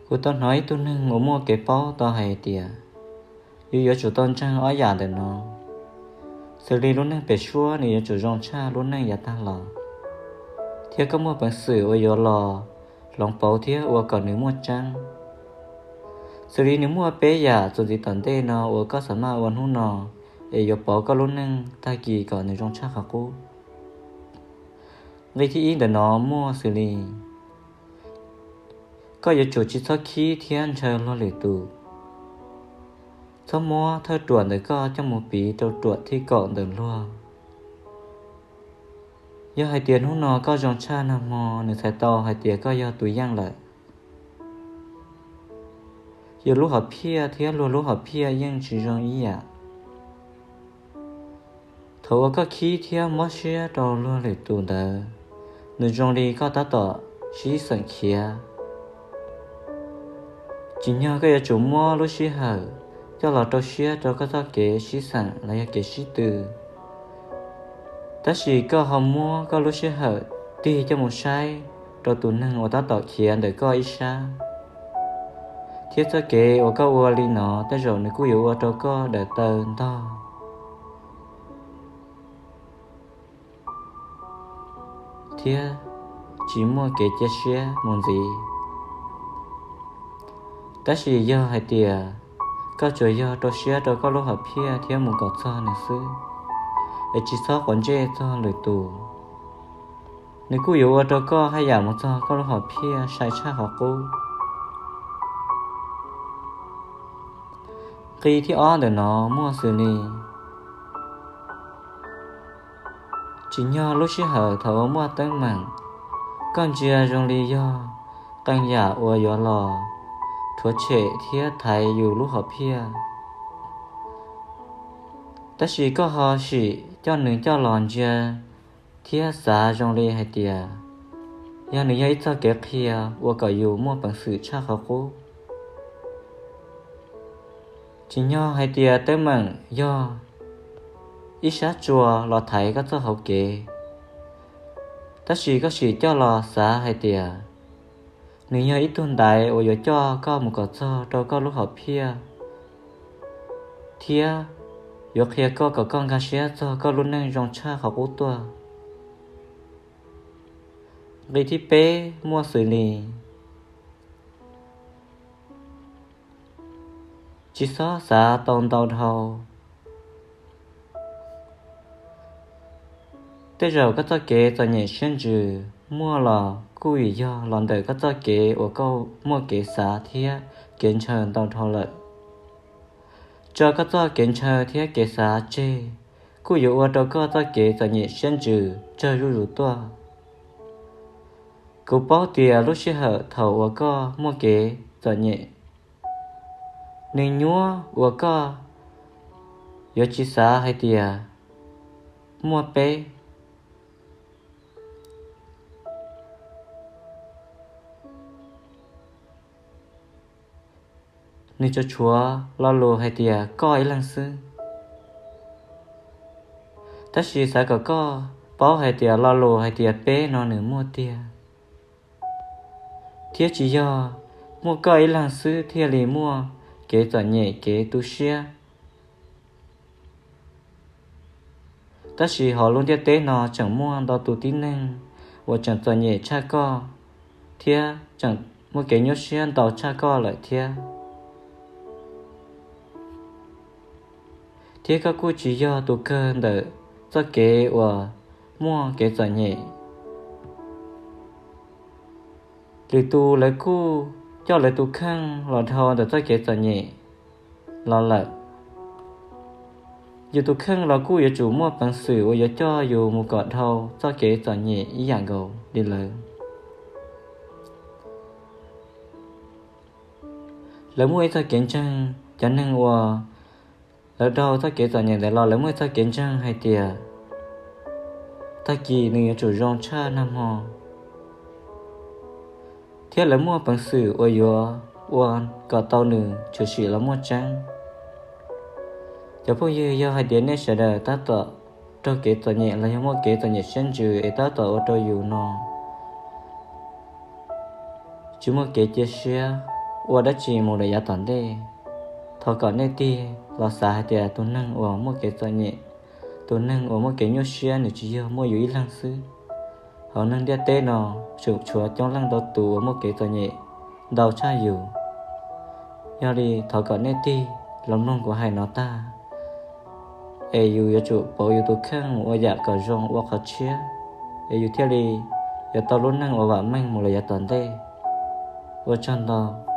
Kuv tau hnov ib tug neeg uas muaj kev paub tau hais tias yus yuav tsum tau ntseeg ob yam ntawm no, xws li lub neej pem suab nws yuav tsum zoo tshaj lub neej yav tag los, thiab koj muaj peev xwm uas yuav los hloov pauv thiab ua kom nws muaj tseeb. Xws li nws muaj peb yam txuas ntxiv tom ntej no uas koj xav maj ua hnub no es yuav pauv koj lub neej tag kis kom nws zoo tshaj qhov qub. Nqi thib ib ntawm no muaj xws li: koj yuav tsum tsis txhob khib thiab ntshaw luag lwm tus. Txhob muab thawj ruam ntawm koj coj mus piv rau ruam thib kaum ntawm luag. Yog hais tias hnub no koj zoo tshaj nag hmo, nws txhais tau hais tias koj yog tus yeej lawm. Yus lub hom phiaj thiab luag lub hom phiaj yeej tsis zoo ib yam. Thaum uas koj khib thiab mob siab rau luag lwm tus ntawd, nws zoo li koj tab tom sib xeem khiav. Tsim nyog koj yuav tsum muab lub sij hawm coj los rau siab rau koj txoj kev sib xeem los yog kev sib tw, tab sis koj ho muab koj lub sij hawm tig coj mus saib rau tus neeg uas tab tom khiav ntawm koj ib sab, thiab txoj kev uas koj ua li no tej zaum nws kuj yuav ua rau koj daws taw ntog thiab tsis muaj kev cia siab mus ntxiv. Tab sis yog hais tias koj tsuas yog rau siab rau koj lub hom phiaj thiab mus kom txog nws xwb, es tsis txhob quav ntsej txog lwm tus, nws kuj yuav ua rau koj haj yam mus txog koj lub hom phiaj sai tshaj qhov qub. Nqi thib ob ntawm no muaj xws li: tsim nyog lub sij hawm thaum uas muaj teeb meem, koj ntsia zoo li yog qee yam uas yuav los rhuav tshem thiab thaiv yus lub hom phiaj. Tab sis koj ho sim coj nws coj los ntsia thiab xav zoo li hais tias yog nws yog ib txoj kev qhia ua kom yus muaj peev xwm tshaj qhov qub. Tsim nyog hais tias teeb meem yog ib sab tsua los thaiv koj txoj hauv kev, tab sis koj sim coj los xav hais tias nws yog ib tug ntaiv uas yuav coj koj mus kom txog rau koj lub hom phiaj, thiab yuav qhia koj kom koj nkag siab txog koj lub neej zoo tshaj qhov qub tuaj. Nqi thib peb muaj xws li: tsis txhob xav tau ntau dhau. Tej zaum koj txoj kev txom nyem siab ntsws muaj los kuj vim yog los ntawm koj txoj kev uas koj muaj kev xav thiab kev ntshaw ntau dhau lawm. Tso koj txoj kev ntshaw thiab kev xav tseg kuj yuav ua rau koj txoj kev txom nyem siab ntsws tsawg zuj zus tuaj. Kuv paub tias lub sij hawm thaum uas koj muaj kev txom nyem, nws nyuaj uas koj yuav tsis xav hais tias muaj peb. Nws tsuas tshuav lo lus hais tias koj ib leeg xwb. Tab sis xav kom koj paub hais tias lo lus hais tias peb no nws muaj tiag, thiab tsis yog muaj koj ib leeg xwb thiaj li muaj kev txom nyem kev tu siab. Tab sis hauv lub ntiaj teb no tseem muaj ntau tus tib neeg uas tseem txom nyem tshaj koj, thiab tseem muaj kev nyuaj siab ntau tshaj koj lawm thiab. Thiab koj kuj tsis yog tus kawg ntawm txoj kev uas muaj kev txom nyem. Lwm tus lawv kuj coj lawv tus kheej los dhau ntawm txoj kev txom nyem los lawm. Yus tus kheej los kuj yuav tsum muaj peev xwm uas yuav coj yus mus kom dhau txoj kev txom nyem ib yam nkaus li lawv. Lawv muaj ib txoj kev ntseeg, cov neeg uas lawv dhau txoj kev txom nyem ntawd los lawv muaj ib txoj kev ntseeg hais tias tag kis nws yuav tsum zoo tshaj nag hmo, thiab lawv muaj peev xwm uas yuav ua kom tau nws tshwm sim los muaj tseeb. Cov phooj ywg, yog hais tias nej sawv daws tab tom raug kev txom nyem los yog muaj kev txom nyem siab ntsws es tab tom ua rau yus no tsis muaj kev cia siab ua dab tsi mus lawm yav tom ntej. Thov kom nej tig los xav hais tias tus neeg uas muaj kev txom nyem, tus neeg uas muaj kev nyuaj siab nws tsis yog muaj yus ib leeg xwb. Hauv neeg ntiaj teb no tseem tshuav coob leej ntau tus uas muaj kev txom nyem ntau tshaj yus. Yog li thov kom nej tig los mloog kuv hais no tag, es yus yuav tsum pauv yus tus kheej mus ua yam kom zoo ua qhov tshiab, es yus thiaj li yuav tau lub neej uas vam meej mus lawm yav tom ntej. Ua tsaug ntau.